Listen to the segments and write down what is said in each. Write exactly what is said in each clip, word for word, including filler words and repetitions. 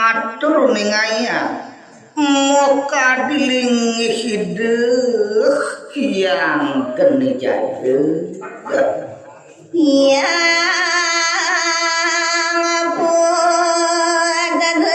Atur ningaya, mokadi linggih Ida Hyang Geni Jaya. Yang Putra Jaya.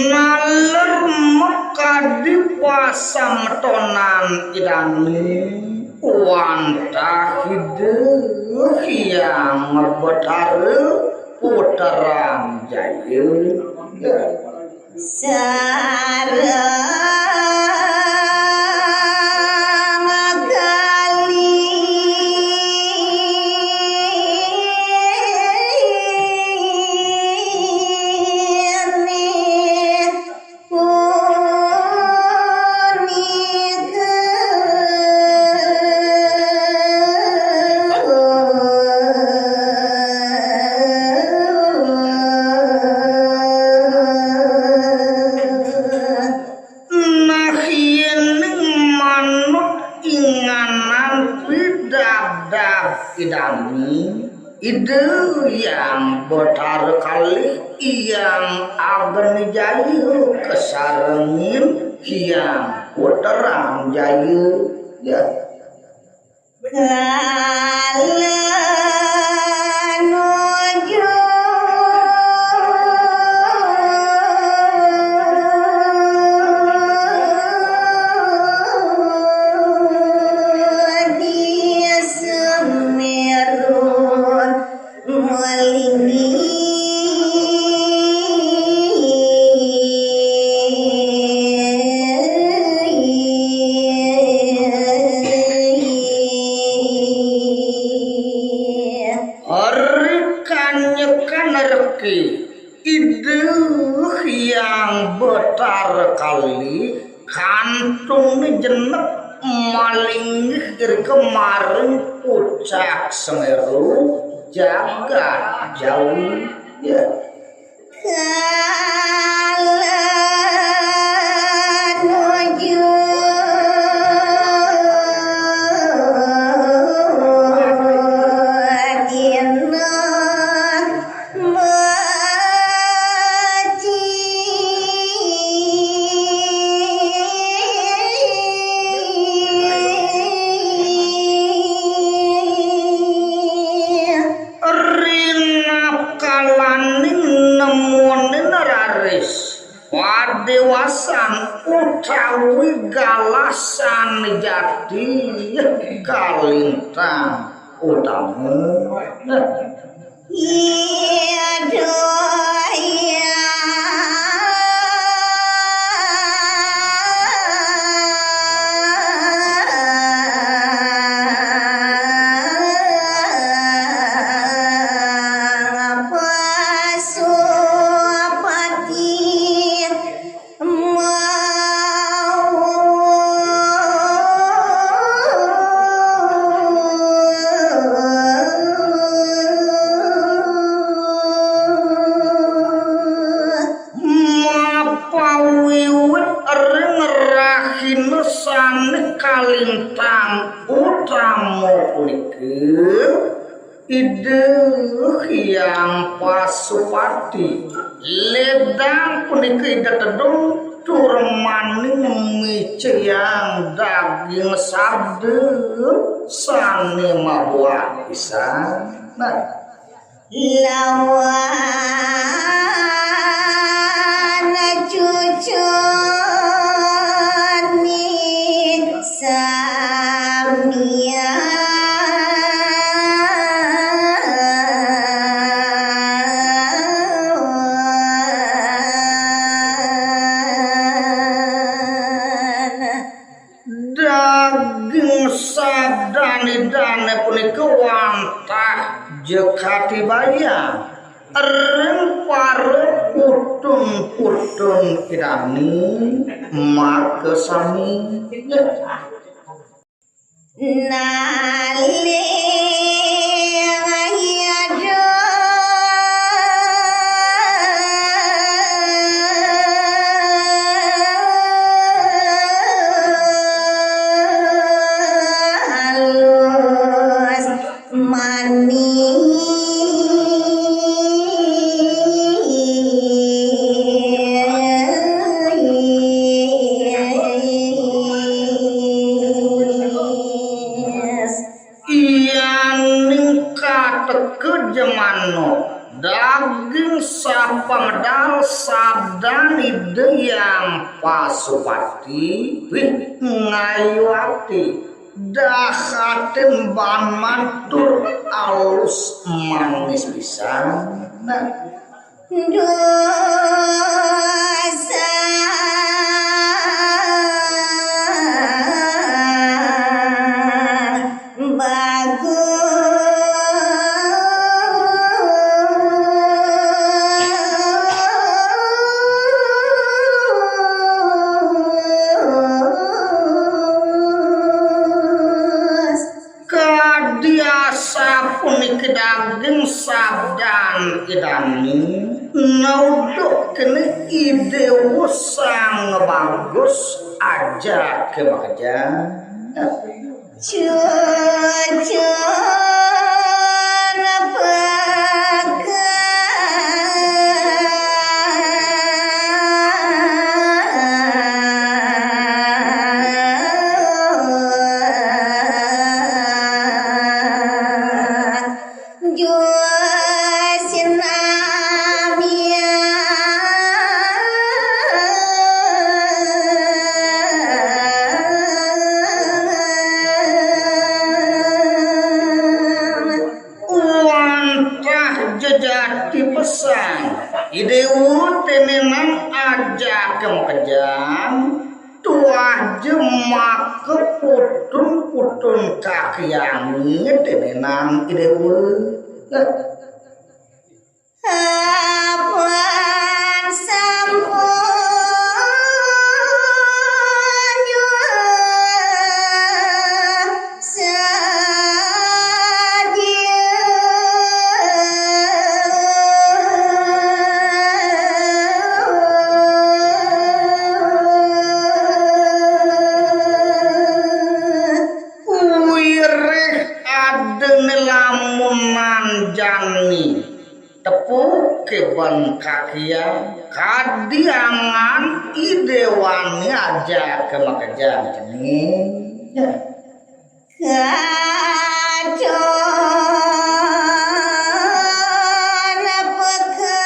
Naler makadi pasametonan Ida dané wantah Ida Hyang Betara Putra Jaya. Sareng kalih punika. Nah, yéning manut inganan pidabdab Ida dané, Ida Hyang Betara kalih Hyang Agni Jaya kasarengin Hyang Putra Jaya. Ya. Kala nuju di Semeru. Ri kanyekan riki, Ida Hyang Betara kalih kantun jenek malinggih irika maring pucak Semeru, jagat Jawi. Ya. Kala nuju dina Rinakalaning nemonin raris padéwasan utawi galah sané jati kalintang utama. Iya, doya. Pasupati. Mapawiwit ring rahina sané kalintang utama punika, Ida Hyang Pasupati, lédang punika Ida tedun tur maning micayang daging sabda sané mabuat pisan. Nah. Lawan cucuné sami. Daging sabdané dané punika wantah jekati bayang ring para putu Putun-putun idani maka sami. Nalih halus manis. Iyaning kateka jemano daging sapamedal sabdan Ida Hyang Pasupati, wih, ngayuati dahatin baan mantur alus manis pisan. Nah, dosa bagus. Kadi asapuniki daging sabdan idani, nauduk keni I Dewa Sang Bagus ajaka makejang. Cucun peka. Jua sinamia. Wantah jejati pesan, I Dewa tenenan ajaka makejang, tuah ja maka putun-putun kakiane tenenan I Dewa. Apan sampun jua sadia. Wirih ada nelamunan jani. Tepuk keben kakian, kadi angan I Dewane ajaka makejang kene. Kacon peka.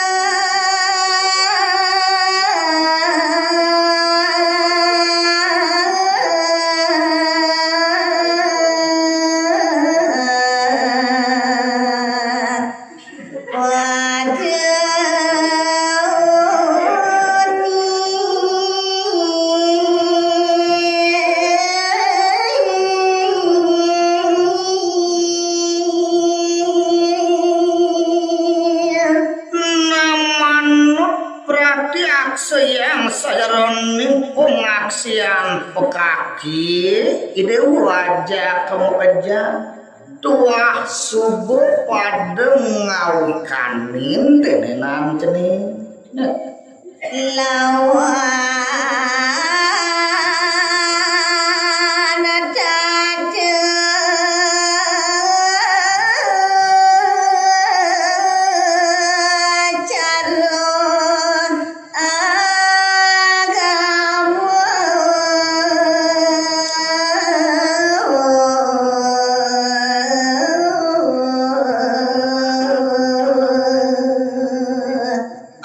Pada uni. Nah, manut pratiaksayang sajeroning pangaksian pakaki, I Dewa ajaka makejang. Tuah suba pada ngawikanin tenenan cening. Lawan dada calon agama.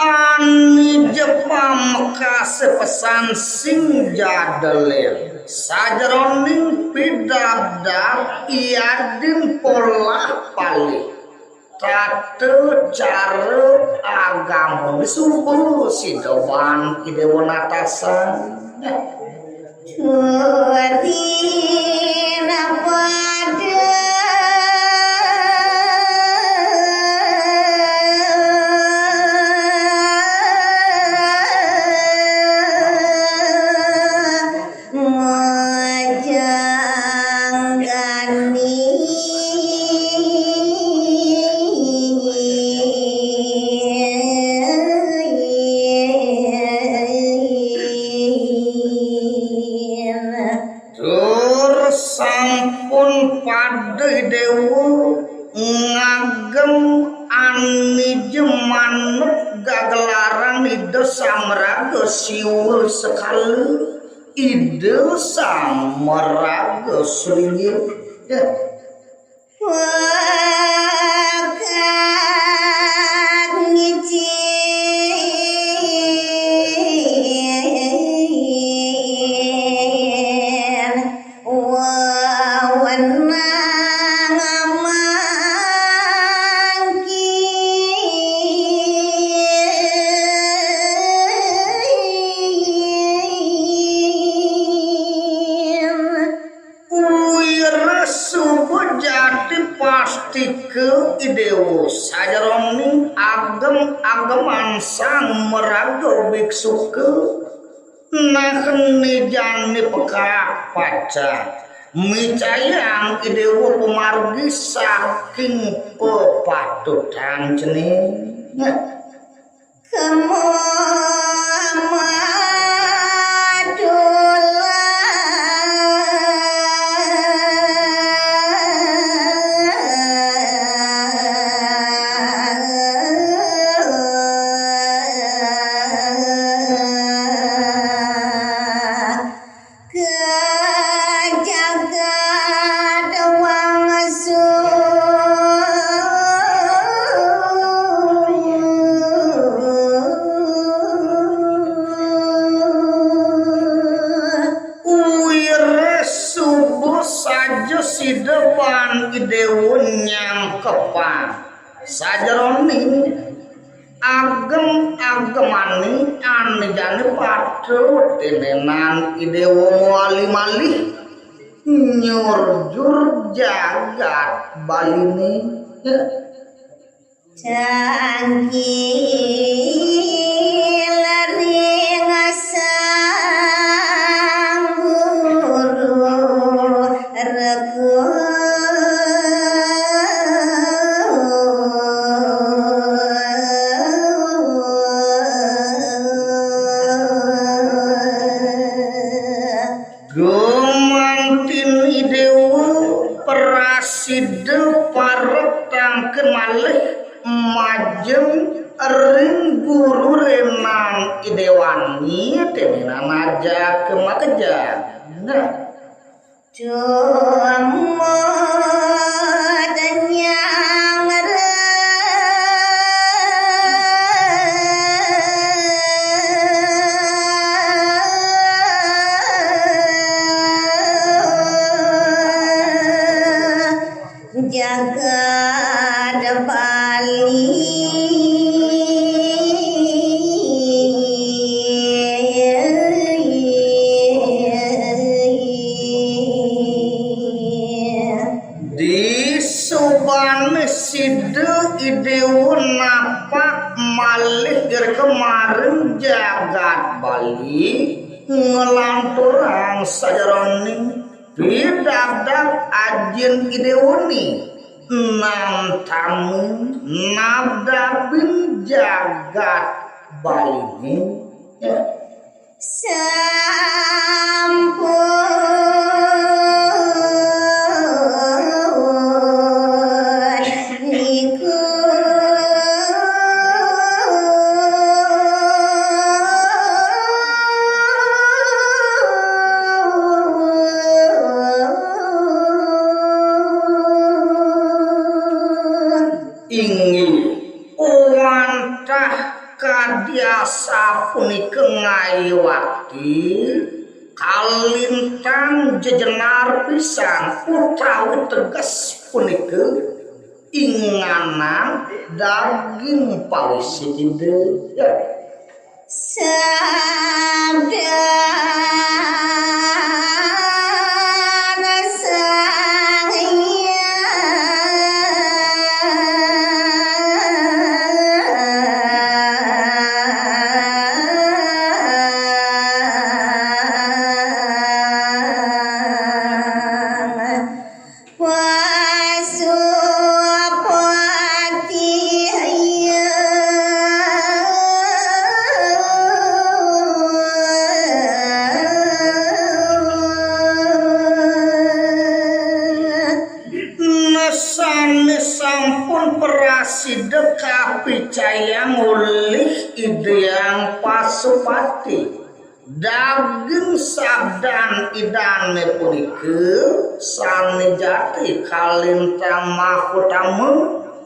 Ane ja pamekase pesan sing jadelin sajeroning pidabdab yadin polah palih. Tata cara agamane suba sida baan I Dewa natasan. Turina pada Ida Sang Maraga Siwa sekala, Ida Sang Maraga Sringgih. Ya. Wira suba jati pastika I Déwa sajeroning agem-ageman Sang Maraga Biksuka. Nah, né jani pekak pacang micayang I Déwa pamargi saking pepatutan cening. Ka jagat wangsul. Wira suba saja sida baan I Déwa nyangkepang sajeroning agem-agemané ané jani patut tinenan I Déwa mawali malih nyurjur jagat Baliné. Tanggil ring Sang Guru Regu. Gumanti I Déwa prasida parektangken malih majeng ring guru renan I Déwani, tinenan ajaka makejang. Nah. Tumut nyanggra jagat Bali. Disubané sida I Déwa napak malih irika maring jagat Bali, nglanturang sajeroning pidabdab Ajin I Déwané, nantama nabdabin jagat Baliné. Ya. Sampun niku. Inggih, wantah kadi asapunika ngayuwakti kalintang jejenar pisan utawi teges punika inganan daging pawisik Ida. Sabda Sang Hyang. Pasupati. Sampun prasida kapicayang olih Ida Hyang Pasupati. Daging sabdan Idane punika sane jati kalintang mahutama,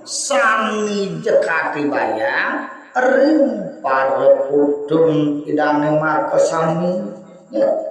sane jakatibayang ring paraputun Idane makasami. Ya.